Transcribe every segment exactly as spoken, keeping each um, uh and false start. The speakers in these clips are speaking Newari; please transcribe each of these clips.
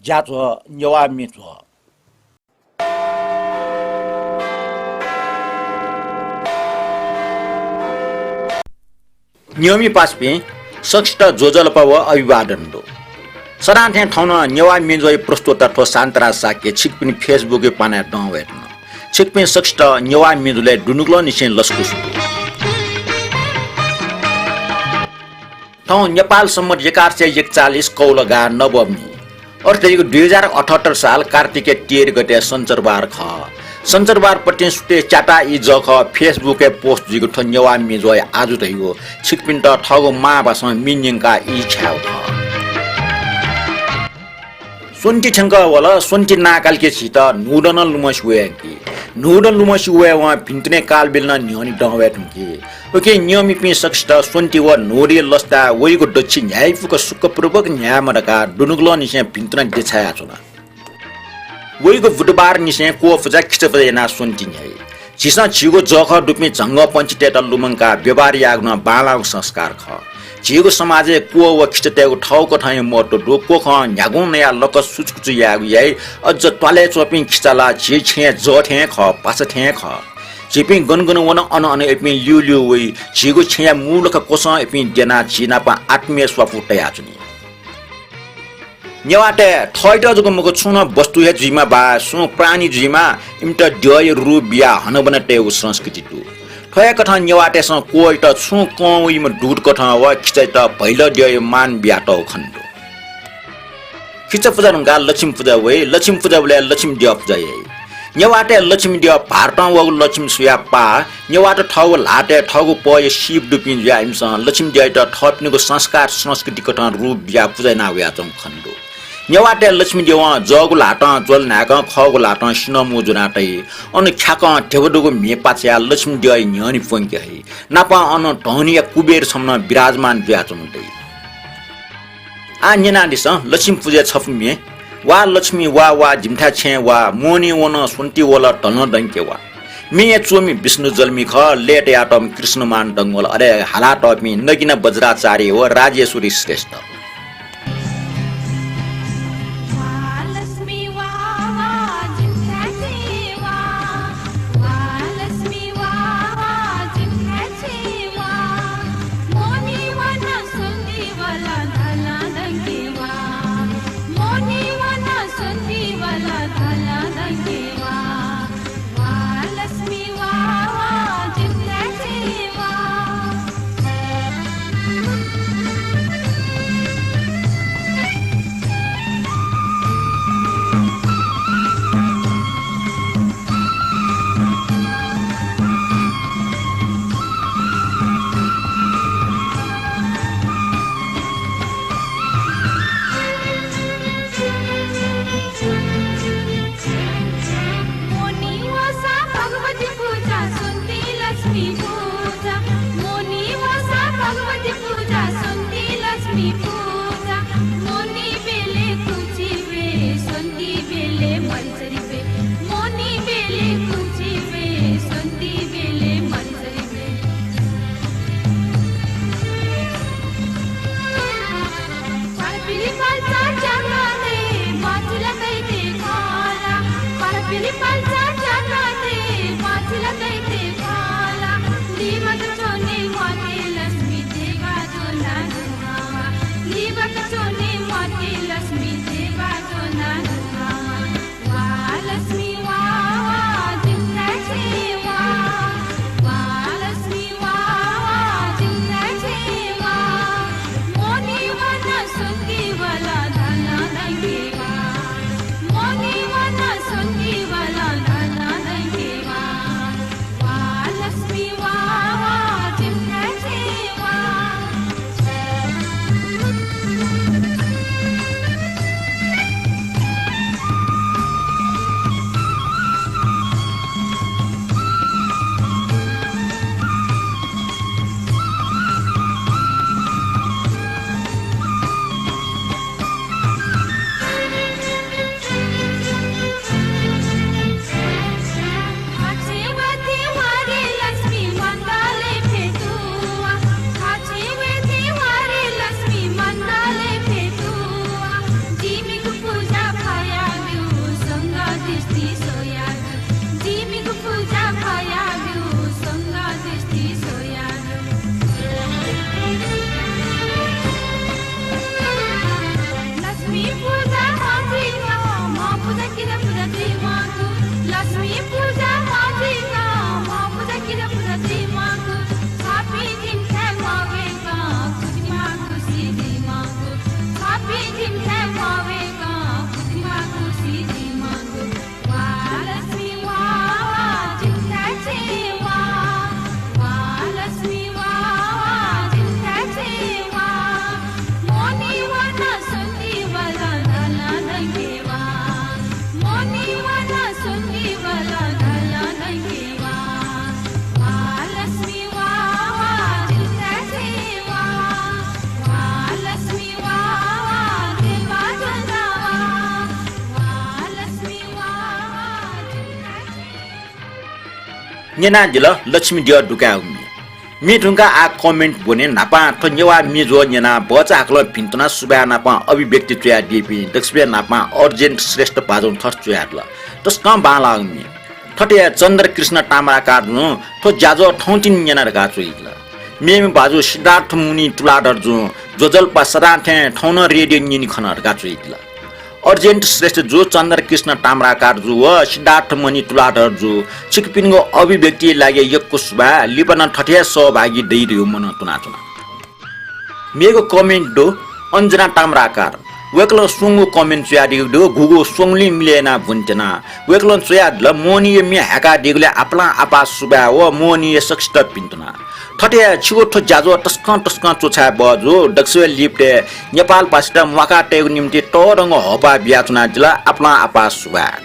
ज्याझ्वः नेवाः म्ये झ्वः। नियमित पासापिं सकसित ज्वजलपा व अभिवादन दु। सदां थें थौं नं नेवाः म्ये झ्वःया प्रस्तुता थ्व शान्तराज शाक्य छिकपिनि Facebook-या पानाय् दं वयेधुन। छिकपिं सकसित नेवाः म्ये झ्वलय् दुनुगलंनिसें लसकुस दु। थौं नेपाल सम्बत एघार सय एकचालिस कौलगा नवमी, अर्थात् दुई हजार अठहत्तर साल कार्तिकया तेह्र गते सञ्चरबार खः। सञ्चरबार पतिं सुथय् च्याताः ई जःखः Facebook-य् post जुइगु थ्व नेवाः म्ये झ्वःया आजु धइगु छिकपिन्त थःगु मांभासं म्ये न्यंकाः ई छायेगु खः। स्वन्ति थ्यंकः वल, स्वन्ति नां कालिके झीत न्हूदँ नं लुमंसे वये धुंकी। न्हूदँ लुमंसे वयेवं भिन्तुनय् कालबिल नं न्ह्यःने दं वये धुंकी। उकिं नियमितपिं सकसित स्वन्ति व न्हूदँया लसताय् वइगु दच्छि न्ह्याइपुक सुखपूर्वक न्ह्यायेमा धकाः दुनुगलंनिसें भिन्तुना देछायाच्वना। वइगु बुधबारनिसें क्वः पुजा, खिचा पुजा यानाः स्वन्ति न्ह्याइ। झीसं झीगु जःखः दुपिं झंगःपंक्षीतय्त लुमंकाः व्यवहार यायेगु नं बांलाःगु संस्कार खः। झीगु समाजय् क्वः व खिचातय्गु थःगु कथंया महत्व दु। क्वखं न्ह्यागुं नयाः लकस सुचुकुचु यायेगु याइ। अझ त्वालय् च्वंपिं खिचा ला झी छेँया जः थें खः, पासा थें खः। झीपिं गन गन वन अन अन इपिं ल्यूल्यू वइ। झीगु छेँया मू लखा क्वसं इपिं द्यनाः झी नाप आत्मीय स्वापू तयाच्वनी। नेवाःतय् थःइत जक मखु, छुं नं वस्तु हे जुइमा वा सुं प्राणी जुइमा, इमित द्यःया रूप बियाः हनाबना तयेगु संस्कृति दु। थ्व हे कथं नेवाःतय्सं क्वःइत छुं कं वइम्ह दूत कथं व खिचाइत भैलः द्यःया मान बियातःगु खने दु। खिचा पुजा धुंकाः लक्ष्मी पुजा वइ। लक्ष्मी पुजाबलय् लक्ष्मी द्यः पुजा याइ। नेवाःतय् लक्ष्मी द्यः भारतं वःगु लक्ष्मी स्वयाः पाः। नेवाःत थःगु ल्हातय् थःगु पःया सीप दुपिं जुयाः इमिसं लक्ष्मी द्यःयात थःपिनिगु संस्कार संस्कृति कथं रूप बियाः पुजा याना वयाच्वंगु खने दु। नेवाःतय् लक्ष्मी द्यवं जःगु ल्हातं ज्वल न्हाय्कं खःगु ल्हातं सिन्हः मू ज्वना तइ। अन ख्याकं ध्यबा दुगु म्ये पाछ्याः लक्ष्मी द्यःया न्ह्यःने प्वंके हइ। नापं अन धनया कुबेर छम्ह नं विराजमान जुयाच्वंगु दइ। आः न्यनादिसँ लक्ष्मी पुजाया छपु म्ये। वा लक्ष्मी वा, वा जिमिथाय् छेँय् वा, मोहनी वन, स्वन्ति वल, धलं दंके वा। म्येया च्वमि विष्णु जल्मी खः, लय् तयातःम्ह कृष्णमान डंगोल, अले हालातःपिं नगिना बज्राचार्य व राजेश्वरी श्रेष्ठ। न्यनादिल लक्ष्मी द्यः दुकाय् वःम्ये। म्ये धुंकाः आः comment ब्वने न्हापां थ्व नेवाः म्ये ज्वः न्यनाः भचा हाकलं भिन्तुना सुभाय् नापं अभिव्यक्ति च्वयादीपिं दक्वसिबय् नापं अर्जेन्ट श्रेष्ठ भाजुं थथे च्वयादिल। तसकं बांलाःगु म्ये। थथे हे चन्द्रकृष्ण ताम्राकारजुं थ्व ज्याझ्वः थौंतिनि न्यना धकाः च्वयादिल। मेम्ह भाजु सिद्धार्थ मुनि तुलाधरजुं ज्वजलपा सदां थें थौं नं रेडियो न्यने खन धकाः च्वयादिल। अर्जेन्ट श्रेष्ठ जु, चन्द्रकृष्ण ताम्राकारजु व सिद्धार्थ मुनि तुलाधरजु, छिकपिनिगु अभिव्यक्तिया लागि यक्व सुभाय्। लिपा नं थथे हे सहभागी दइ धइगु मनंतुना च्वना। मेगु comment दु अञ्जना ताम्राकार। वय्कलं स्वंगू comment च्वयादीगु दु, गुगु स्वंगुलिं मिले यानाः ब्वने त्यना। वय्कलं च्वयादिल, मोहनीया म्ये हाय्कादीगुलिं आपालं आपाः सुभाय् व मोहनीया सकसित भिन्तुना। थथे हे छिगु थ्व ज्याझ्वः तसकं तसकं च्वछाये बहःजू, दक्वसिबय् लिपतय् नेपालभाषायात म्वाका तयेगु निंतिं तःधंगु हःपाः बियाच्वनादिल, आपालं आपाः सुभाय्।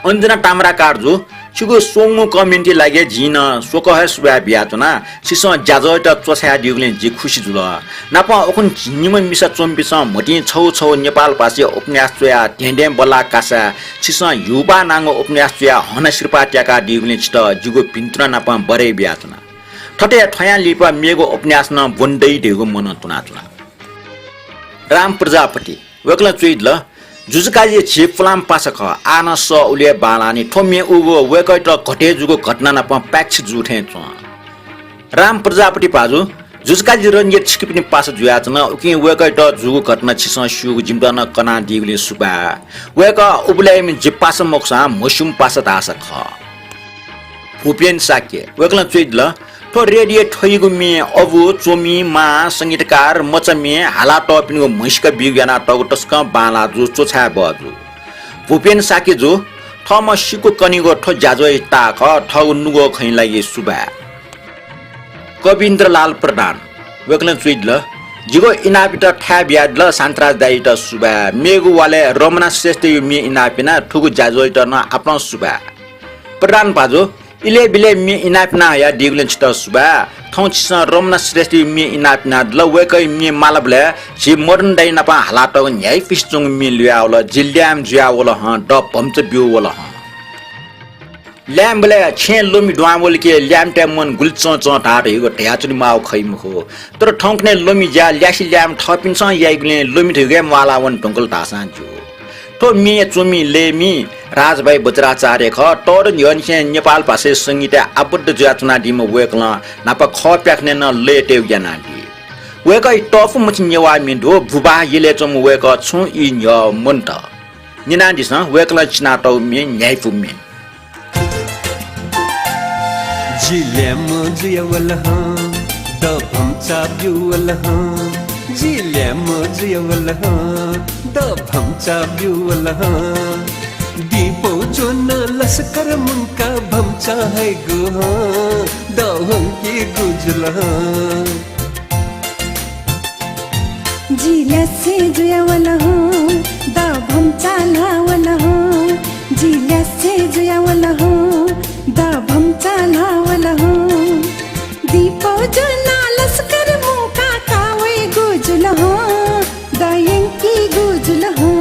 अञ्जना ताम्राकारजु, छिगु स्वंगू comment या लागि जिं नं स्वकः हे सुभाय् बियाच्वना। छिसं ज्याझ्वःयात च्वछायादीगुलिं जि खुसी जुल। नापं उखुन्हु झिंनिम्ह मिसा च्वंपिन्सं म्हतिं छगू छगू नेपालभाषाया उपन्यास च्वयाः धेंधें बल्लाः कासाय् छिसं हिउपाः नांगु उपन्यास च्वयाः हनासिरपाः त्याकादीगुलिं छितः जिगु भिन्तुना नापं बधाई बियाच्वना। थथे हे थ्वयां लिपा मेगु उपन्यास नं ब्वने दइ धइगु मनंतुना च्वना। राम प्रजापति, वय्कलं च्वयादिल, जुजुकाजी झी पुलांम्ह पासा खः, आः नं सः उलि हे बांलाःनि। थ्व म्ये उगु वय्कःयात घटे जूगु घटना नापं पाय्छि जू थें च्वं। राम प्रजापति भाजु, जुजुकाजी रंजित छिकपिनि पासा जुयाच्वन, उकिं वय्कःयात जूगु घटना छिसं स्यूगु जिमित नं कनादीगुलिं सुभाय्। वय्कः उबलय्‌म्ह जि पासा मखुसां म्हस्यूम्ह पासा धाःसा खः। भूपेन शाक्य, वय्कलं च्वयादिल, थ्व रेडियो थ्वइगु म्ये अबु, च्वमि, मां, संगीतकार, मचाम्ये हालातःपिनिगु म्हसीका बीगु यानातःगु तसकं बांलाः जू, च्वछाये बहःजू। भूपेन शाक्य जु, थःम्हं सीकू कनीगु थ्व ज्याझ्वःया ताःखः, थःगु नुगः खँया लागि सुभाय्। कवीन्द्रलाल प्रधान, वय्कलं च्वयादिल, जिगु इनापयात थाय् बियादिल शान्तराज दाइयात सुभाय्। मेगु वालय् रमना श्रेष्ठया म्ये इनाप याना, थुगु ज्याझ्वःयात नं आपालं सुभाय्। प्रधान भाजु, इलय् बिलय् म्ये इनाप याना हयादीगुलिं छितः सुभाय्। थौं छिसं रमना श्रेष्ठया म्ये इनाप यानादिल। वय्कःया म्ये मालबलय् झी मदन दाइ नापं हालातःगु न्ह्याइपुसे च्वंगु म्ये ल्हुयावल। जि ल्याय्म्ह जुयावल हं, द भम्चा ब्यूवल हं। ल्याय्म्हबलय् छेँय् ल्वमि दुहां वल कि ल्याय्म्हतय् मन गुलि चंचं धाः धइगु धयाच्वने माःगु खइ मखु। तर थौंकन्हय् ल्वमि ज्या ल्यासे ल्याय्म्ह थःपिन्सं याइगुलिं ल्वमि धइगु हे म्वाःलाः वने धुंकल धाःसां ज्यू। थ्व म्येया च्वमि लय्मि राजभाइ वज्राचार्य खः। तःदँ न्ह्यःनिसें नेपाल भाषाया संगीतय् आबद्ध जुयाच्वनादीम्ह वय्कलं न्हापा खः प्याखनय् नं लय् तयेगु यानादी। वय्कःया तःपु मछि नेवाः म्ये दु। बुबाः यलय् च्वंम्ह वय्कः छुं ई न्ह्यः मन्त। न्यनादिसँ, वय्कलं चिनातःगु म्ये न्ह्याइपु म्ये। जि ल्याय्म्ह जुयावल हँ, द भम्चा ब्यूवल हँ। जि ल्याय्म्ह जुयावल हँ, द भम्चा ब्यूवल हँ। दिपौ ज्वनाः लसकर मुंकाः भम्चा हयेगु हँ, द हंकेगु जुल हँ। जि ल्यासे जुयावल हँ, द भम्चा ल्हावल हँ। जि ल्यासे जुयावल हँ, द भम्चा ल्हावल हँ। दिपौ ज्वनाः लसकर मुंकाः का वयेगु जुल हँ, द यंकेगु जुल हँ।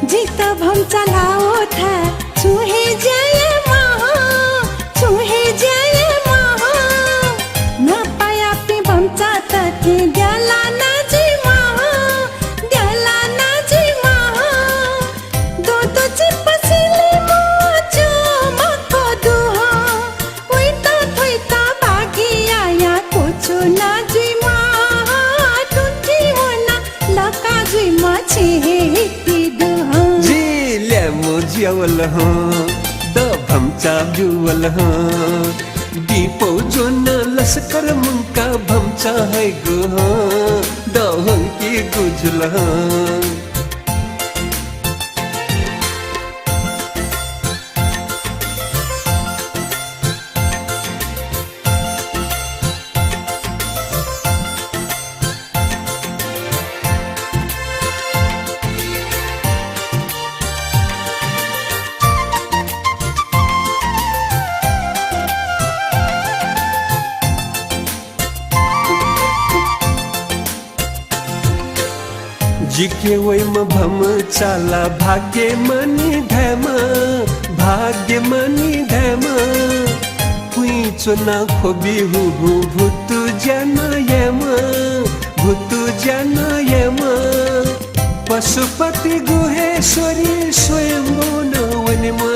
जितः भम्चा ल्हाःगु थाय् छुं हे ज्या याये म्वाः, छुं हे ज्या याये म्वाः। न्हापायापिं भम्चात थें द्यालाना जुइ म्वाः, द्यालाना जुइ म्वाः। द्वंद्वः चिपा सिलिमु च्वंम्ह खँ दु हँ। वइत थ्वइत भागि यायां क्वछुना जुइम्वाः, तुंथि वनाः लका जुइम्वाः छेँ हे हिति दु हँ। जि ल्याय्म्ह जुयावल हँ, द भम्चा ब्यूवल हँ। दिपौ ज्वनाः लसकर मुंकाः भम्चा हयेगु हँ, द हंकेगु जुल हँ। हे वइम्ह भम्चा ला भाग्यमानी धायेमा, भाग्यमानी धायेमा। पुइँ च्वना ख्वबि हुहुँ भुतु ज्या नं यायेमा, भुतु ज्या नं यायेमा। पशुपतिगु हे स्वरी स्वयम्भू नं वनेमा।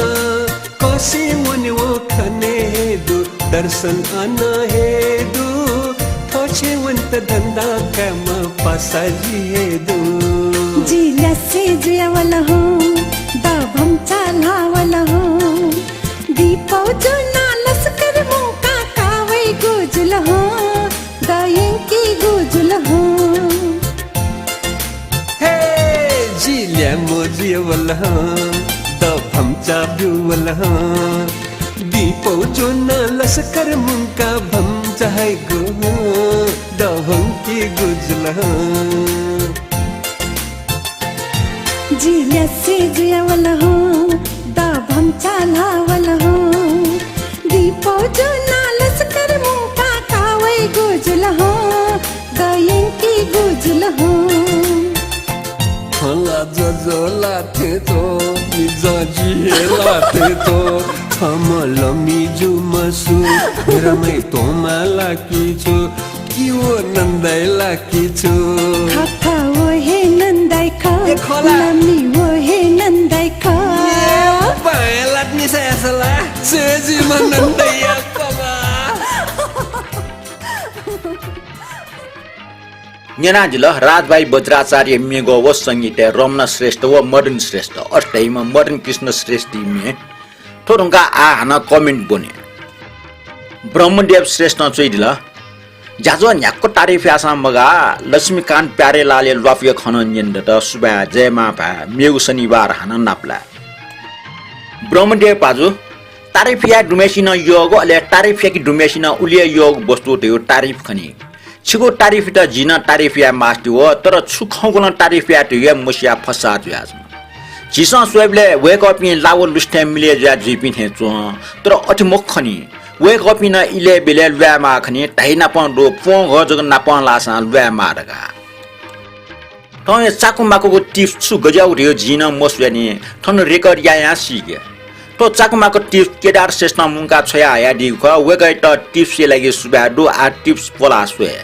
कसे वनेवं खने हे दु, दर्शन अन हे दु। थ्व छेँ वनेत धन्दा कायेमा पासाजि हे दु। जि ल्यासे जुया वल हँ, द भम्चा ल्हाः वल हँ। दिपौ जुना लस्कर मुंका का वइगु जुल हँ, द यंकेगु जुल हँ। हे, जि ल्याय्म्ह जुया वल हँ, द भम्चा ब्यू वल हँ। दिपौ जुना लस्कर मुंका भम्चा हइगु हँ, द हंकेगु जुल हँ। जि ल्यासे जुया वल हँ, द भम्चा ल्हाः वल हँ। दिपौ जुना लस्कर मुंका का वइगु जुल हँ, द यंकेगु जुल हँ। हला जजला थें च्वं, मिजं जि हे ला थें च्वं। छम्ह लमि जु मसु, मेरामैं तोमा लाकि छु, कि व नन्दाइ लाकि छु। खः खः व हे नन्दाइ खः, ए, खः ला? लमि व हे नन्दाइ खः। ए, बांय् लात निसा यासला, से जिम्ह नन्दाइ यासला। न्यनादिल राजभाइ वज्राचार्य म्येगः व संगीतय् रमना श्रेष्ठ व मदन श्रेष्ठ, अथे धइम्ह मदन कृष्ण श्रेष्ठया म्ये। थ्व धुंकाः आः हानं comment ब्वने। ब्रह्मदेव श्रेष्ठं च्वयादिल, ज्याझ्वः न्ह्याक्व तारिफ याःसां मगाः, लक्ष्मीकान्त प्यारेलालया ल्वापुया खँ नं न्यने दत, सुभाय्, जय मां भाय्, मेगु शनिबार हानं नापलाये। ब्रह्मदेव भाजु, तारिफ याये दुम्हय्‌सिनं यःगु, अले तारिफ याके दुम्हय्‌सिनं उलि हे यःगु वस्तु धइगु तारिफ खनी। छिगु तारिफयात जिं नं तारिफ याये मास्ति वः, तर छु खंगुलं तारिफ याये धइगु हे मस्याः फस्साः जुयाच्वना। झीसं स्वयेबलय् वय्‌कःपिं ला व लुसे थें मिलय् जुया जुइपिं थें च्वं, तर अथे मखु खनी। वय्‌कःपिं नं इलय् ब्यलय् ल्वायेमाः खनी, धाइ नापं दु, प्वंघः जक नापं लाःसां ल्वायेमाः धकाः। थौंया चाकु माकुगु tips छु गज्याःगु धइगु जिं नं मस्वयानि, थन record यायां सीके। थ्व चाकु माकु tips केदार श्रेष्ठं मुंका छ्वया हयादीगु खः। वय्‌कःयात tipsया लागि सुभाय् दु। आः tips पलाः स्वये।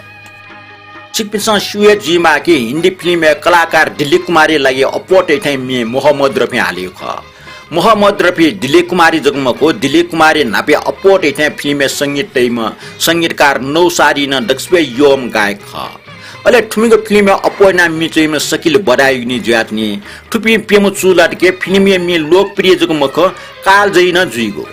छिकपिन्सं स्यू हे जुइमाः कि हिन्दी फिल्मय् कलाकार दिलीप कुमारया लागि अप्वः तइथें म्ये मोहम्मद रफीं हालीगु खः। मोहम्मद रफी दिलीप कुमारया जक मखु, दिलीप कुमारया न्हापाया अप्वः तइथें फिल्मय् संगीत तइम्ह संगीतकार नौशादी नं दक्वसिबय् यःम्ह गायक खः। अले थुमिगु फिल्मय् अप्वः यानाः म्ये च्वइम्ह शकील बदायुगीनि जुयाच्वनी। थुपिं प्यम्ह चूलात कि फिल्मया म्ये लोकप्रिय जक मखु, कालजयी नं जुइगु।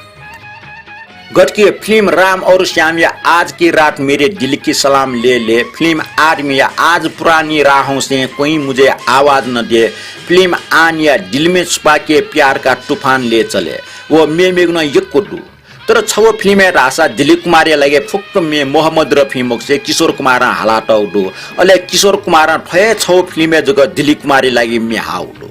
गथे कि फिल्म राम और श्यामया आज की रात मेरे दिल की सलाम ले ले, फिल्म आदमीया आज पुरानी राहों से कोई मुझे आवाज न दे, फिल्म आनया दिल में छुपा के प्यार का तूफान ले चले व मेमेगु नं यक्व दु। तर छगू फिल्मय् धाःसा दिलीप कुमारया लागि फुक्क म्ये मोहम्मद रफीं मखुसे किशोर कुमारं हालातःगु दु। अले किशोर कुमारं थ्व हे छगू फिल्मय् जक दिलीप कुमारया लागि म्ये हाःगु दु।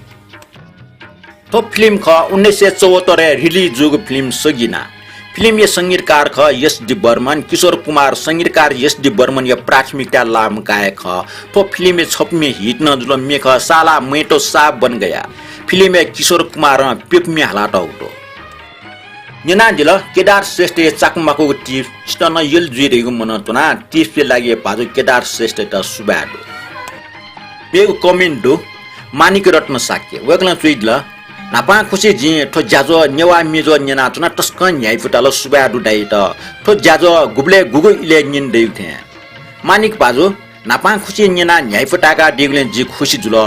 थ्व फिल्म खः उन्नाइस सय चौहत्तरय् release जूगु फिल्म सगिना। फिल्मया संगीतकार खः एस डी बर्मन। किशोर कुमार संगीतकार एस डी बर्मनया प्राथमिकताय् लाःम्ह गायक खः। थ्व फिल्मय् छपु म्ये hit नं जुल। म्ये खः साला मैं तो साफ बन गया। फिल्मय् किशोर कुमारं प्यपु म्ये हालातःगु दु। न्यनादिल केदार श्रेष्ठया चाकु माकुगु tips, छितः नं यल जुइ धइगु मनं च्वनाः tipsया लागि भाजु केदार श्रेष्ठयात सुभाय् दु। मेगु comment दु माणिक रत्न शाक्य, वय्‌कलं च्वयादिल, न्हापांखुसि जिं थ्व ज्याझ्वः नेवाः म्येज्वः न्यनाच्वना, तसकं न्ह्याइपुताल, सुभाय् दु दाइयात। थ्व ज्याझ्वः गुबलय् गुगु इलय् न्यने दइगु थें। माणिक भाजु, न्हापांखुसि न्यनाः न्ह्याइपुताकादीगुलिं जि खुसि जुल।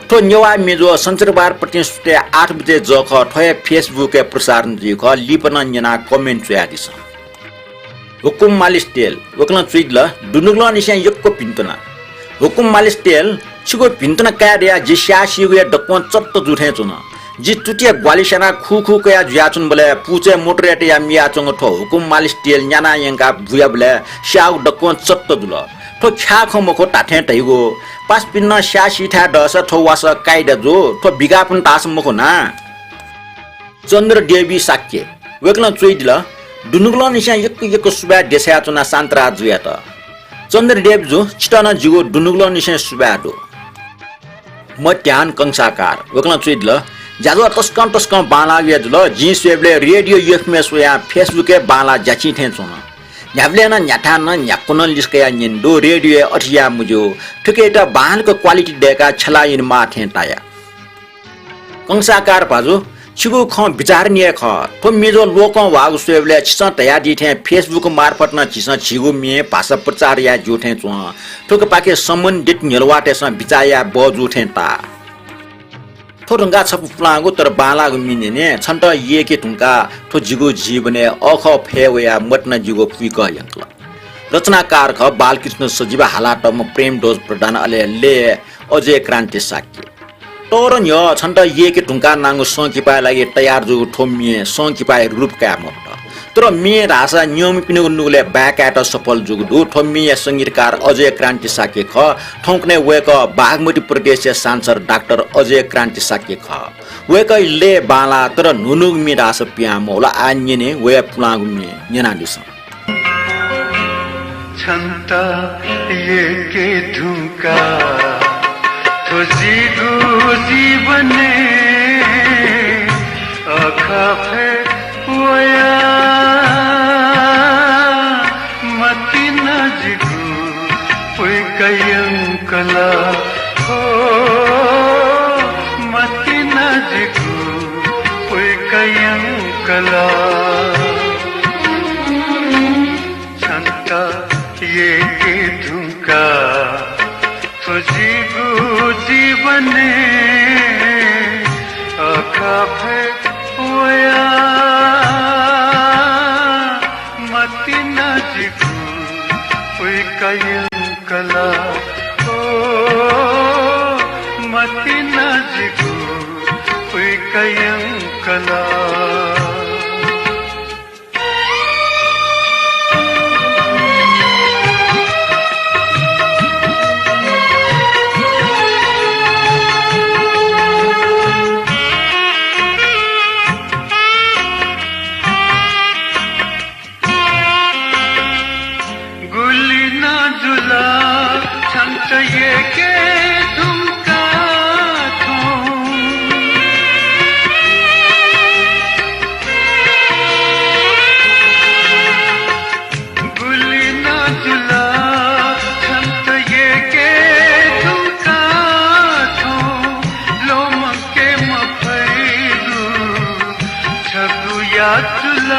थ्व नेवाः म्येज्वः सञ्चरबार प्रतिनिधि सुथय् आठ बजे जःखः थ्व हे Facebook-य् प्रसारण जुइखः। लिपा नं न्यनाः comment च्वयादिसँ। हुकुम मालिस तेल, वय्‌कलं च्वयादिल, दुनुगलंनिसें यक्व भिन्तुना। हुकुम मालिस तेल, छिगु भिन्तुना काये धयाः जि स्याः सीगु हे दक्वं चत्त जू थें च्वन। जि तुतिया ग्वालि स्यानाः खुखु कयाः जुयाच्वंबलय् पुचय् मोटरय् तयाः मियाच्वंगु थ्व हुकुम मालिस तेल न्यानाः यंकाः बुयाबलय् स्याःगु दक्वं चत्त जुल। थ्व ख्याः खँ मखु, धात्थें धइगु। पासापिन्नं स्याः सीथाय् दःसा थ्व वासः काइदा जू, थ्व विज्ञापन धाःसा मखु ना। चन्द्रदेवी शाक्य, वय्‌कलं च्वयादिल, दुनुगलंनिसें यक्व यक्व सुभाय् देछायाच्वना शान्तराज जुयात। चन्द्रदेवी जु, छितः नं जिगु दुनुगलंनिसें सुभाय् दु। मध्याह्न कंसाकार वय्कलं च्वयादिल, ज्याझ्वः तसकं तसकं बांलाःगु हे जुल। जिं स्वयेबलय् रेडियो एफएमय् स्वयाः Facebook-य् बांलाः ज्याचिं थें च्वन। न्ह्याबलें नं न्ह्याथाय् नं न्ह्याक्व नं लिसे कयाः न्यने दु, रेडियोय् अथे याये मज्यू। थुकियात बांलाक quality दय्काः छ्यला यनेमाः थें ताया। कंसाकार भाजु, छिगु खँ विचारणीय खः। थ्व म्ये ज्वः लोकं ह्वाःगु स्वयेबलय् छिसं धयादी थें Facebook मार्फत नं झीसं झीगु म्ये भाषा प्रचार याये ज्यू थें च्वं। थुकिपाखे सम्बन्धित न्ह्यलुवातय्सं बिचाः याये बहः जू थें ताः। थ्व धुंकाः छपु पुलांगु तर बांलाःगु म्ये न्यने छन्त यय्के धुंकाः थ्व जिगु जीवनय् अःखः फय् वयाः मतिनाजिगु पुइकः यंकल। रचनाकार खः बालकृष्ण सजीव, हालातःम्ह प्रेमध्वज प्रधान, अले लय् अजय क्रान्ति शाक्य। तःधं न्ह्यः छन्त यय्के धुंकाः नांगु संकिपाया लागि तयार जूगु थ्व म्ये संकिपाया रूप काये मफुत। तर म्ये धाःसा न्यंम्हपिनिगु नुगलय् बाय् कायेत सफल जूगु दु। थ्व म्येया संगीतकार अजय क्रान्ति शाक्य खः। थौंकन्हय् वय्कः बागमती प्रदेशया सांसद डाक्टर अजय क्रान्ति शाक्य खः। वय्कःया लय् बांलाः, तर न्हून्हूगु म्ये धाःसा पिहां मवल। आः न्यने वया पुलांगु म्ये न्यनादिसँ। छन्त यय्के धुंकाः थ्व जिगु जीवनय् अःखः फय् वयाः मतिनाजिगु पुइकः यंकल हो, मतिनाजिगु पुइकः यंकल। छन्त यय्के धुंकाः थ्व जिगु जीवनय् अःखः फय् वयाः मतिनाजिगु पुइकः यंकल ओ, मतिनाजिगु पुइकः यंकल। गुलि नं जुल छन्त यय्के धुंकाः थौं। गुलि नं जुल छन्त यय्के धुंकाः थौं। ल्वःमंके मफइगु छगू यात जुल,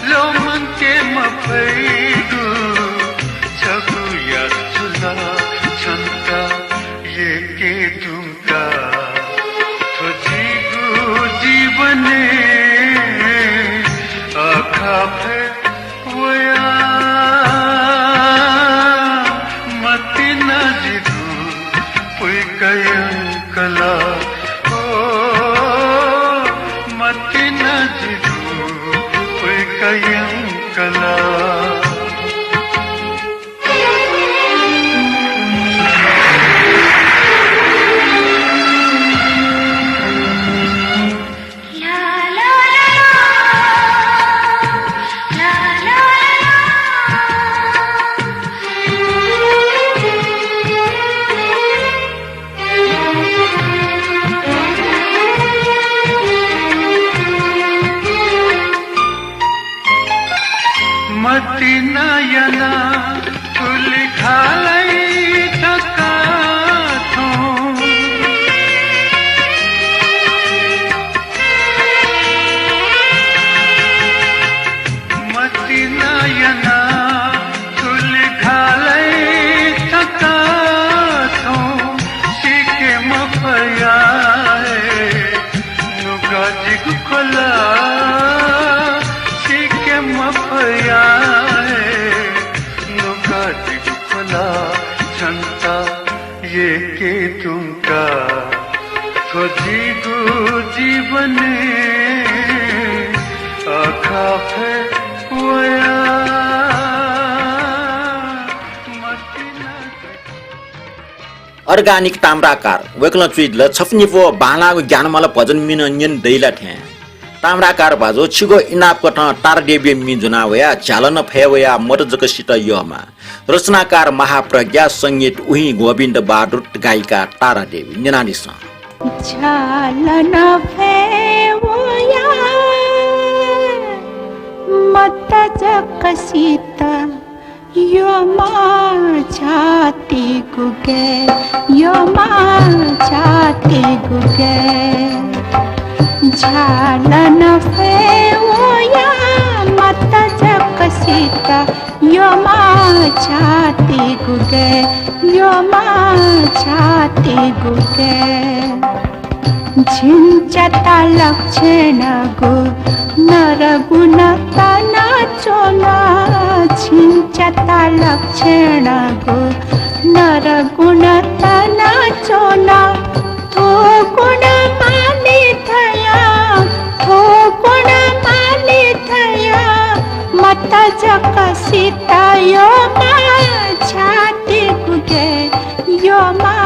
ल्वःमंके मफइगु छगू यात जुल छन्त यय्के धुंकाः। थ्व जिगु जीवनय् अःखः फय् वयाः मतिनाजिगु पुइकः यंकल ओ, मतिनाजिगु पुइकः यंकल। मतिना याना थुलि खालय् धकाः थौं। मतिना याना थुलि खालय् धकाः थौं। सीके मफया हे नुगः जिगु ख्वला, सीके मफया हे नुगः जिगु ख्वला। छन्त यय्के धुंकाः थ्व जिगु जीवनय् अःखः फय् वयाः मतिना। अर्गानिक ताम्राकार, वय्कलं च्वयादिल, छपु निपु बांलाःगु ज्ञानमाला भजन म्ये नं न्यने दइ ला थें। ताम्राकार भाजु, छिगु इनाप कथं तारादेवीया म्ये ज्वना वयाः झ्यालं फय् वयाः मत जक सित यःमाः। रचनाकार महाप्रज्ञा, संगीत उही गोविन्द बहादुर, गायिका तारा देवी। न्यनादिसँ। झ्यालं फय् वया मत जक सित, यःम्ह छातिगु गय्, यःम्ह छातिगु गय्। झ्यालं फय् वया मत जक सित, यःम्ह छातिगु गय्, यःम्ह छातिगु गय्। झिंच्यात लक्षणगु नरगुण तनाच्वन, झिंच्यात लक्षणगु नरगुण तनाच्वन। थ्व गुण माली थया, थ्व गुण माली थया, मत जक सित, यःम्ह छातिगु गय्, यःम्ह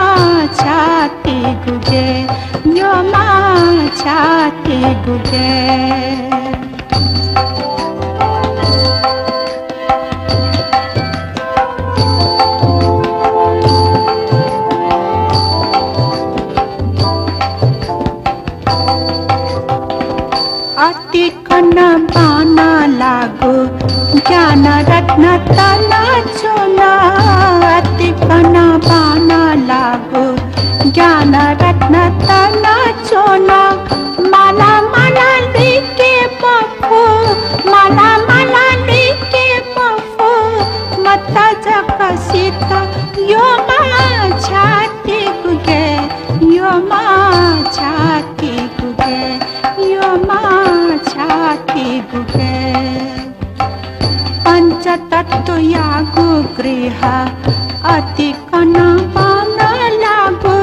छातिगु गय्, यःम्ह छातिगु गय्। अतिकं बांलाःगु ज्ञानरत्न तनाच्वन, अतिकं बांलाःगु ज्ञानरत्न तनाच्वन। माला माला लुइके मफु, माला माला लुइके मफु, मत जक सित, यःम्ह छातिगु गय्, यःम्ह छातिगु गय्, यःम्ह छातिगु गय्। पञ्चतत्वयागु गृह अतिकं बांलाःगु,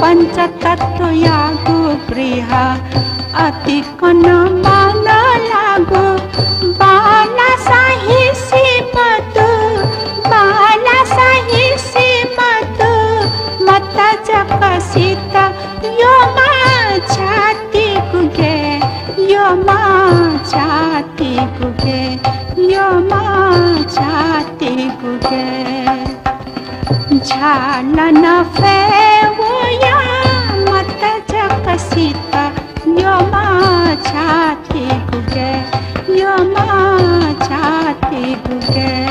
पञ्चतत्वयागु गृह अतिकं बांलाःगु। बांलाःसां हिसि मदु, बांलाःसां हिसि मदु, मत जक सित, यःम्ह छातिगु गय्, यःम्ह छातिगु गय्, यःम्ह छातिगु गय्। झ्यालं फय् वया मत जक सित, यःम्ह छातिगु गय्, यःम्ह छातिगु गय्।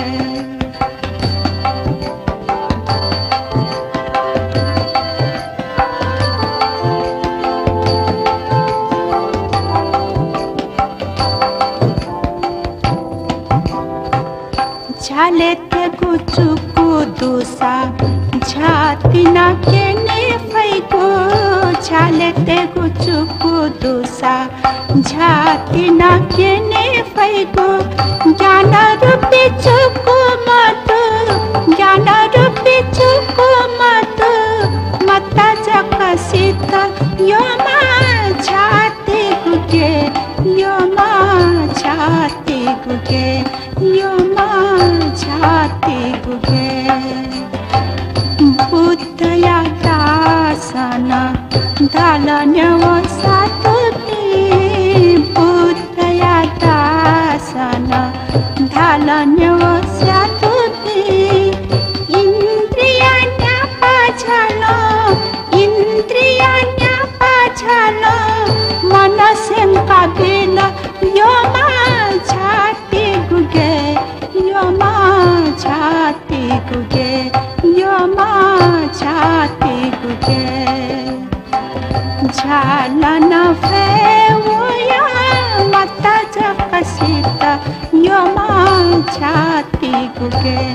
झ्यालय् तयेगु चुकु दुसा झ्यातिना क्यने फइगु, झ्यालय् तयेगु चुकु दुसा झ्यातिना क्यने फइगु। ज्ञानरूपी चुकु मदु, ज्ञानरूपी चुकु मदु, मत जक सित, यःम्ह छातिगु गय्, यःम्ह छातिगु गय्, यःम्ह छातिगु गय्। बुद्धया दासनं धाल न्यवः साधुपिं, बुद्धया दासनं धाल न्यवः साधुपिं। इन्द्रिय न्यापा झाल, इन्द्रिय न्यापा झाल, मन स्यंका बिल, यःम्ह छातिगु गय्, यःम्ह छातिगु गय्, यःम्ह छातिगु गय्। झ्यालं फय् वया मत जक सित, यःम्ह छातिगु गय्।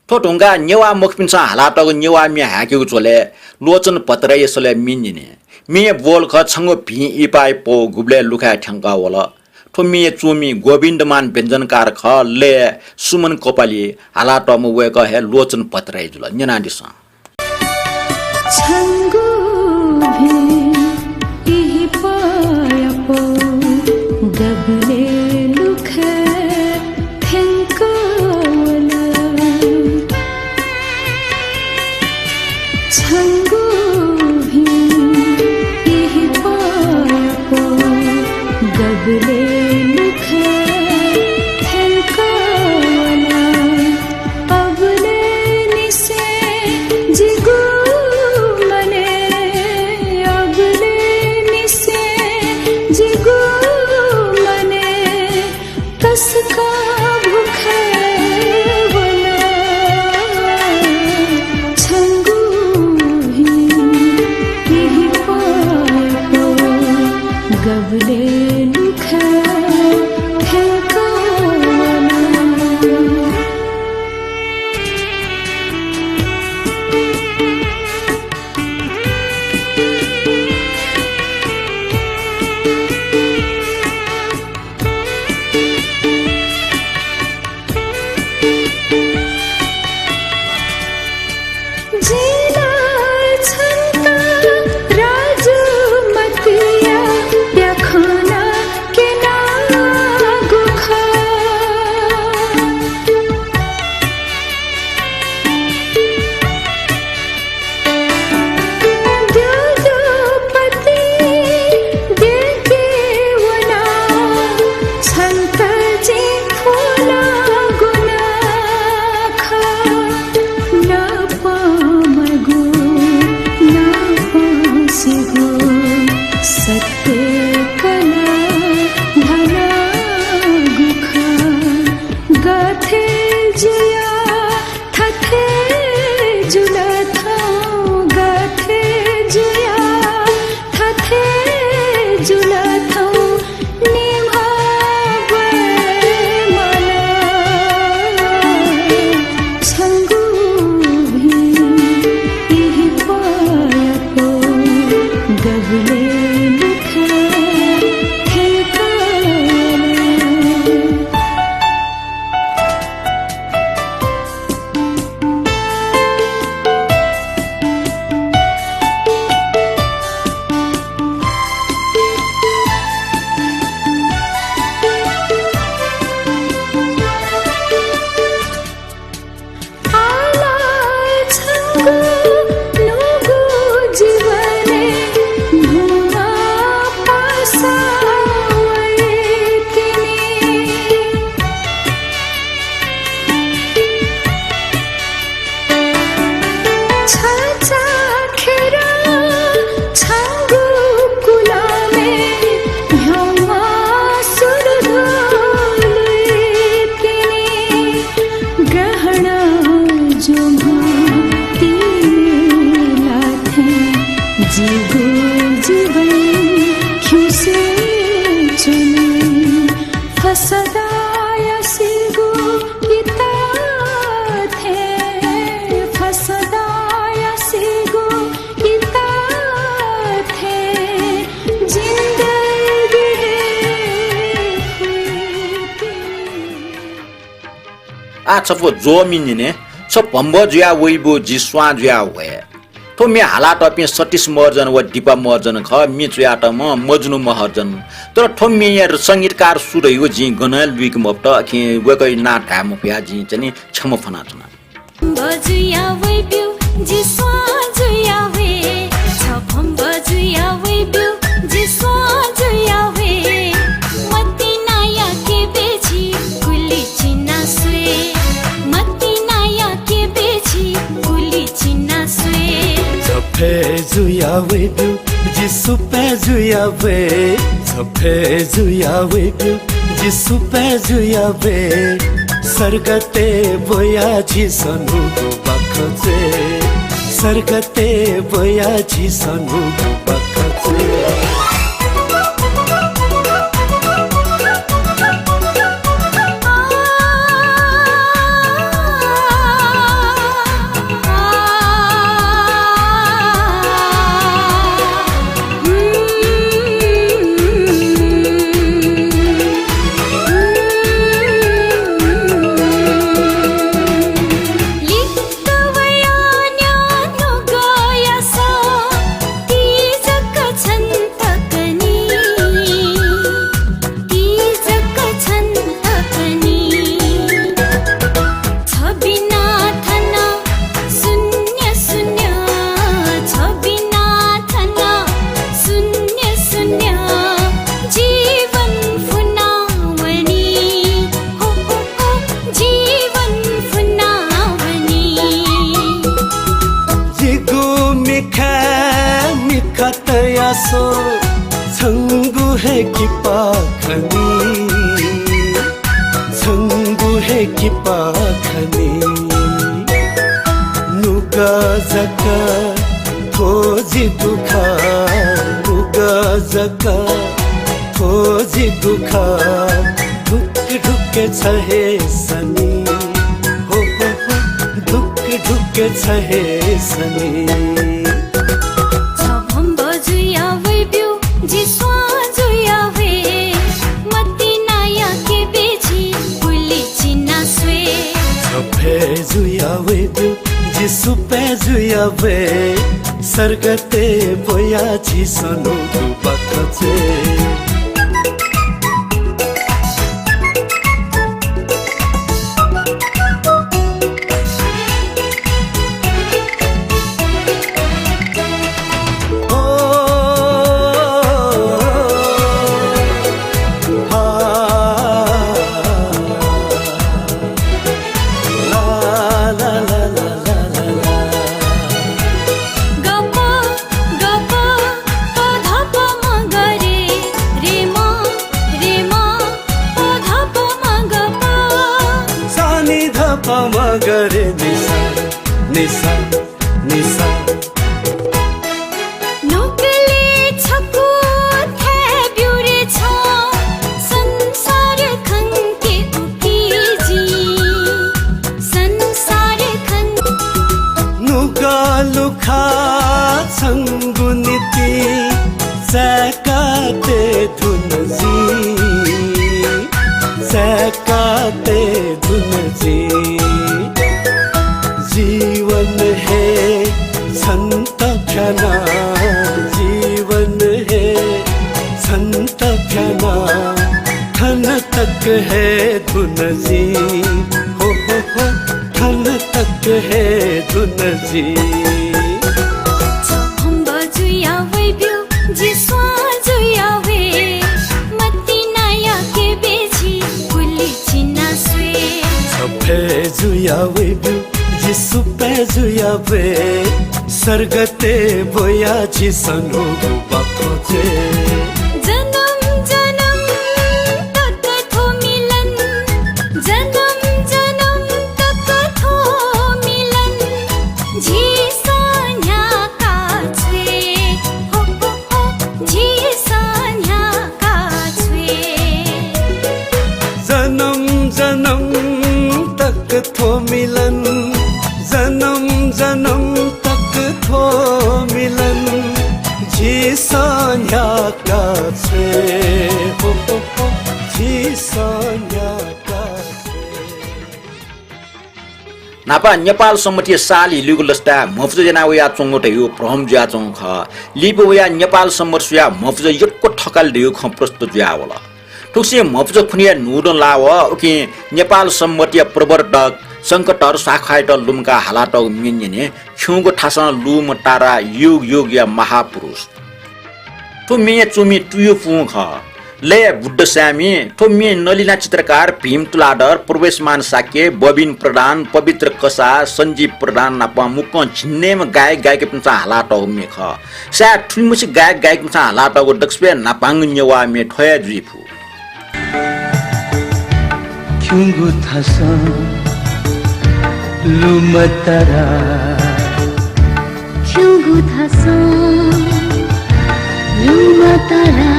थ्व धुंकाः नेवाः मखुपिन्सं हालातःगु नेवाः म्ये हाय्केगु झ्वलय् लोचन भट्टराईया सलय् म्ये न्यने। म्येया बोल खः छंगु भिं इपाय् पौ गुबलय् लुखाय् थ्यंकः वल। थ्व म्ये च्वमि गोविन्दमान व्यञ्जनकार खः, लय् सुमन कोपाली, हालातःम्ह वय्कः हे लोचन भट्टराई जुल। न्यनादिसँ। छंगु भिं इहिपया पौ गबलय् लुखाय् थ्यंकः वल। छंगु भिं इहिपया पौ गबलय् लुखाय् थ्यंकः वल। जिगु मनय् तसकं भुखाय् वन। छंगु भिं पिहिं प्वय्‌प्वय् गबलय् लुखाय् थ्यंकः वन। जिं ला छन्त राजु मतिया प्याखं नं क्यनागु खः। द्यःद्यःपतिं द्यंके वनाः छन्त जिं फ्वनागु नं खः। नापंम्हगु, नापंसिगु सत्य कलाः धनागु खः। गथे जुयाः थथे जुल थौं, गथे जुयाः थथे जुल थौं, निम्ह ब्वयेमाल। छंगु भिं पिहिं प्वय्‌प्वय् गबलय् लुखाय् थ्यंकः वन। आः ला छंगु न्हूगु जीवनय् न्हूम्ह पासा वइतिनि। छचाःखेरं छंगु कुलमय् ह्यंम्ह सुरधुः लुइतिनि। ग्रहण जुम्ह तिमिला थें जिगु जीवन खिउँसे च्वनी। फसदाया सिगु इता थें, फसदाया सिगु इता थें जिन्दगी हे हुइतिनि। आः छपु ज्वःमि न्यने, छ भम्ब जुया वइबु जि स्वां जुया वये। थ्व म्ये हालातःपिं सतीश महर्जन व दीपा महर्जन खः, म्ये च्वयातःम्ह मजनू महर्जन। तर थ्व म्येया संगीतकार सु धइगु जिं गनं लुइके मफुत, अकिं वय्कःया नां धाये मफया, जिं चाहिँ नि क्षमा फ्वनाच्वना। भम्ब जुया वइब्यु, जि स्वां जुया वये। छ भम्ब जुया वइब्यु, जि स्वां जुया वये। मतिनाया केबेझी गुलि चिना स्वये। मतिनाया केबेझी गुलि चिना स्वये। छ फय् जुया वइब्यु, जि सुपाँय् जुया वये। छ फय् जुया वइब्यु, जि सुपाँय् जुया वये। सर्गतय् ब्वया झीसं न्हूगु बाखं च्वये। सर्गतय् ब्वया झीसं न्हूगु बाखं च्वये। ती जक छन्त कनी। छ बिना थन शून्य शून्य, छ बिना थन शून्य शून्य। जीवन फुना वनी, हो, हो, हो, जीवन फुना वनी। जिगु मिखा मिखा तया स्व। छंगु हे किपा खनी, छंगु हे किपा खनी। नुगः जक थ्व जि दुःख, नुगः जक थ्व जि दुःख। ढुक ढुक छ हे सनी, हो, हो, हो, ढुक ढुक छ हे सनी। छभम्ब जुया वइब्यु, जि स्वां जुया वये, मतिनाया के बेझी पुलि चिना स्वये। छभ्वय् जुया वइब्यु, जि सुप्यय् जुया वये, सर्गतय् ब्वया झीसं न्हूगु बाखं च्वये। निसा, निसा, निसा। नुगलय् छकू थाय् ब्यु रे छं, संसार खंके उकी जि, संसार खं। नुगः लुखा छंगु निंतिं चाय्‌का तये धुन जि, चाय्‌का तये धुन जि। जीवन हे छन्त फ्याना, जीवन हे छन्त फ्याना, थन तक हे धुन जि, हो, हो, हो, थन तक हे धुन जि। छभम्ब जुया वइब्यु, जि स्वां जुया वये, मतिनाया के बेझी पुलि चिना स्वये। छभ्वय् जुया वइब्यु, जि सुप्यय् जुया वये, सर्गतय् ब्वया झीसं न्हूगु बाखं च्वये। जनम जनम तक थ्व मिलन, जनम जनम तक थ्व मिलन, झीसं न्ह्याका छ्वये, हो, हो, हो, झीसं न्ह्याका छ्वये। जनम जनम तक थ्व मिलन, जनम जनम तक थ्व मिलन, झीसं न्ह्याका छ्वये, हो, हो, हो, झीसं न्ह्याका छ्वये। न्हापा नेपाल संवत्‌या साल हिलीगु लसताय् म्हपुजा याना वयाच्वंगु धयागु भ्रम जुयाच्वंगु खः। लिपा वयाः नेपाल संवत् स्वयाः म्हपुजा यक्व थकालि धयागु खँ प्रस्तुत जुयावल। थुगुसी म्हपुजा खुन्हुया न्हूदँ लाः वः। उकिं नेपाल संवत्‌या प्रवर्तक शंखधर शाक्ययात लुमंकाः हालातःगु म्ये न्यने, खिउँगु थासं लूम्ह तारा, युग युगया महापुरुष। थ्व म्येय् च्वमि तुयु पूं खः। लय् बुद्ध साय्मि। थ्व म्ये नलिना चित्रकार, भीम तुलाधर, प्रवेशमान शाक्य, बबिन प्रधान, पवित्र कसाः, सञ्जीव प्रधान नाप मुक्कं झिंनिम्ह गायक गायिकापिन्सं हालातःगु म्ये खः। साय् थुलिमछि गायक गायिकापिन्सं हालातःगु दक्वसिबय् न्हापांगु नेवाः म्ये थ्व हे जुइ फु। खिउँगु थासं लूम्ह तारा। खिउँगु थासं लूम्ह तारा।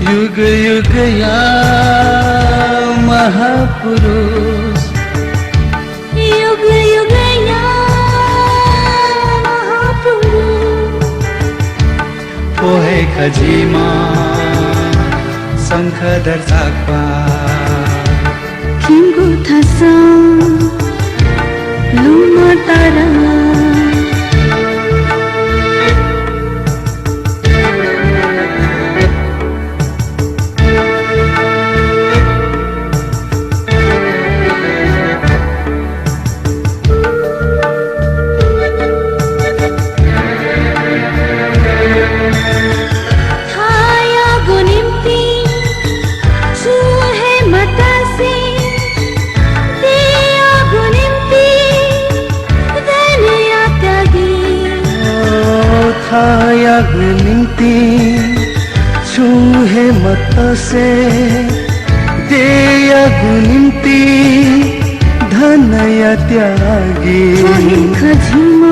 युग युगया महापुरुष। युग युगया महापुरुष। थ्व हे खः झीम्ह शंखधर शाक्य। खिउँगु थासं लूम्ह तारा। थायागु निंतिं छुं हे मतासे, दयागु निंतिं धनया त्यागी। ओ थाया यागु निम्ति छुं हे मतसे, देयागु निम्ति धनया त्यागी। थ्व हे खः झीम्ह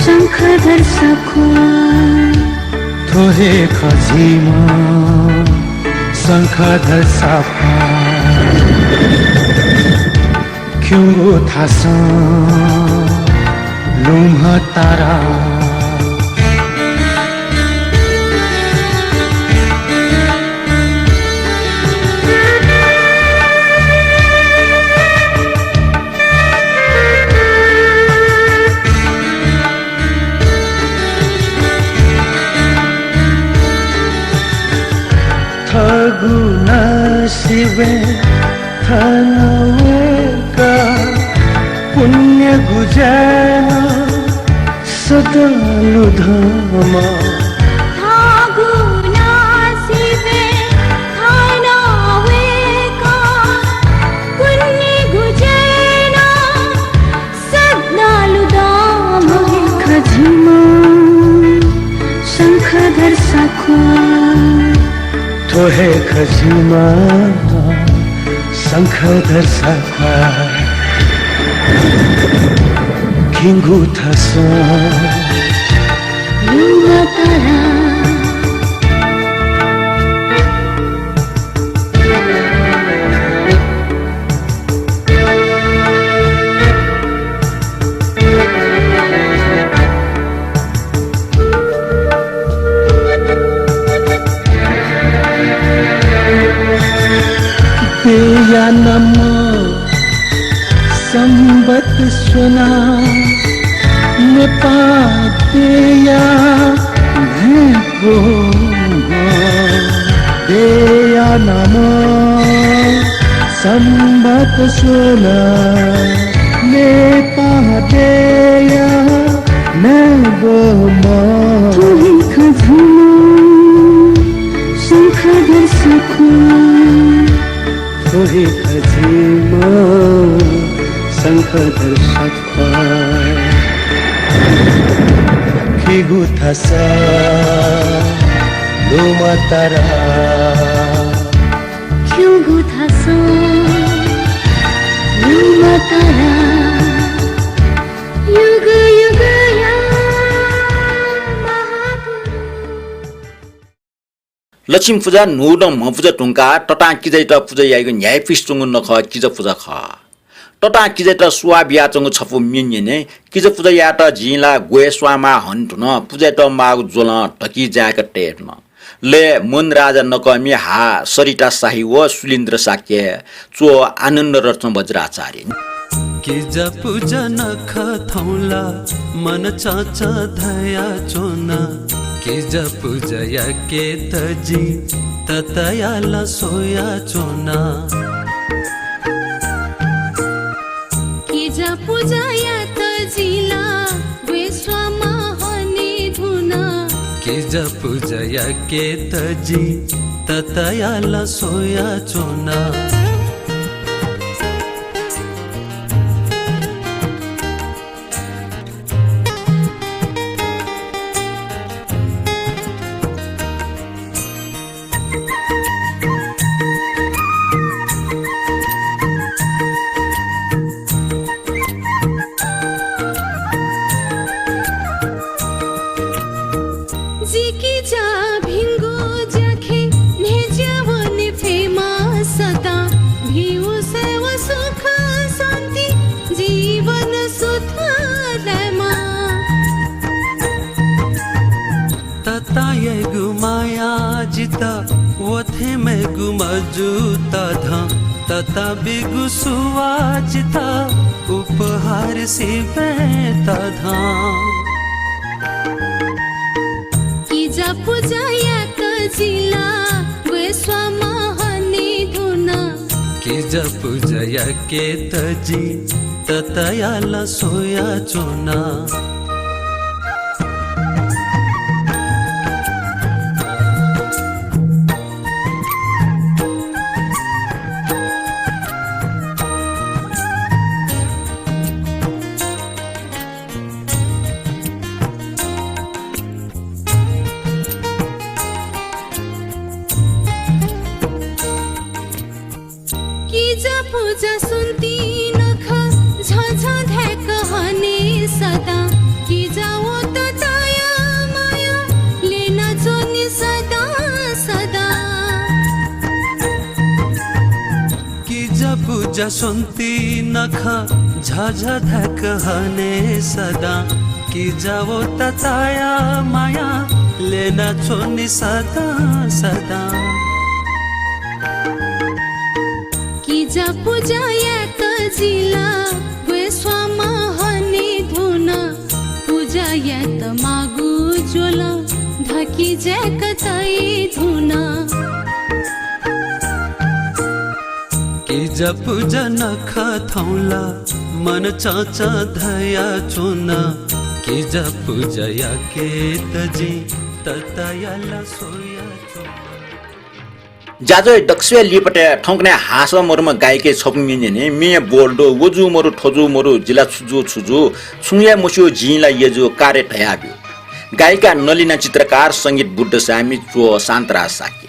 शंखधर साख्वाः। थ्व हे खः झीम्ह शंखधर साख्वाः। खिउँगु थासं लुमं तारा। थःगु नसिबय् थन वय्कः पुण्यगु ज्याय् नं सदां लुधंम्ह। थःगु नसिबय् थन वय्कः पुण्यगु ज्याय् नं सदां लुधंम्ह। थ्व हे खः झीम्ह शंखधर साख्वाः। थ्व हे खः झीम्ह शंखधर साख्वाः। खिउँगु थासं लुमं तारा। देया नामं संवत् स्वना, नेपाः देया न्हाय्ब्वम्ह। देया नामं संवत् स्वना, नेपाः देया न्हाय्ब्वम्ह। थ्व हे खः झीम्ह शंखधर साख्वाः। थ्व हे खः झीम्ह शंखधर साख्वाः। खिउँगु थासं लुमं तारा। खिउँगु थासं लुमं तारा। युग युगया महापुरुष। लक्ष्मी पुजा न्हूदँ म्ह पुजा धुंकाः ततां किजायात पुजा याइगु न्ह्याइपुसे च्वंगु नखः किजा पुजा खः। ततां किजायात सुवाः बियाच्वंगु छपु म्ये न्यने। किजा पुजा यायेत जिं ला ग्वय् स्वां माः हने धुन। पुजायात माःगु ज्वलं धकिं जाय्क तये धुन। लय् मोहन राजा नकःमि, हा सरिता शाही व सुलिन्द्र शाक्य, च्वः आनन्द रत्न वज्राचार्य। किजा पुजा नखः थौं ला मन चंचं धयाच्वन। किजा पुजा याकेत जिं तताया ला स्वयाच्वना। किजा पुजा यात जिं ला ग्वय् स्वां माः हने धुन। किजा पुजा याकेत जिं तताया ला स्वयाच्वना। जि किजा भिंगु ज्याखँय् न्हय्ज्या वने फयेमा सदां। भिंगु सय् व सुख शान्ति जीवन सुथय् लायेमा। ततायागु माया जितः व थें मेगु मजूत धं। ततां बीगु सुवाः जितः उपहार सिबें तधं। किजा पुजा यात जिं ला ग्वय् स्वां माः हने धुन। किजा पुजा याकेत जिं तताया ला स्वयाच्वना। पुजा सुन्ति नखः झझ धाय्क हने सदां, किजा वत तया माया ल्यना च्वने सदां सदां। किजा पुजा सुन्ति नखः झझ धाय्क हने सदां, किजा वत तया माया ल्यना च्वने सदां सदां। किजा पुजा याय्क जि ला ब्वय् स्वांम्ह हने धुन, पुजा याय्त माःगु ज्वलं धकिजाय्क तये धुन। किजा पुजा नखः थौं ला मन चंचं धयाच्वन, किजा पुजा याकेत जिं तताया ला स्वयाच्वन। ज्याझ्वः दक्वसिबय् लिपा थौंकन्हय् हाःसा मदुम्ह गायिका छपु म्ये न्यने। म्ये बोल दु, व जू मदु, थ्व जू मदु, जि ला छु जू, छु जू, छुं हे मस्यू, जिं ला यजु, कार्य धयाब्यु। गायिका नलिना चित्रकार, संगीत बुद्ध साय्मि, च्वः शान्तराज शाक्य।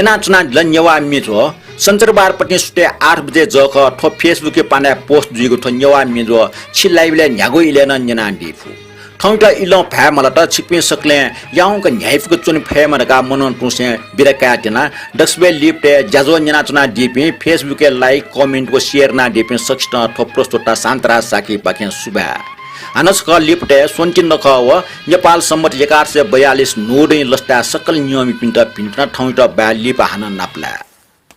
न्यनाच्वनादिल नेवाः म्ये ज्वः। सञ्चरबार पतिं सुथय् आठ बजे जःखः थ्व Facebook-य् पानाय् post जुइगु थ्व नेवाः म्ये ज्वः छि live-लय् न्ह्यागु इलय् नं न्यनादी फु। थौंइत इलं भाय् मालत, छिकपिं सकलें याउँक न्ह्याइपुक च्वने फयेमा धकाः मनंतुसें बिदा कायेत्यना। दक्वसिबय् लिपतय् ज्याझ्वः न्यनाच्वनादीपिं, Facebook-य् like, comment व share यानादीपिं सकसितं थ्व प्रस्तुता शान्तराज शाक्यपाखें सुभाय्। हानं छकः लिपतय् स्वन्ति नखः व नेपाल सम्बत एघार सय बयालिस न्हूदँया लसताय् सकल नियःमिपिन्त भिंतुना। थौंइत बाय्, लिपा हानं नापलाये।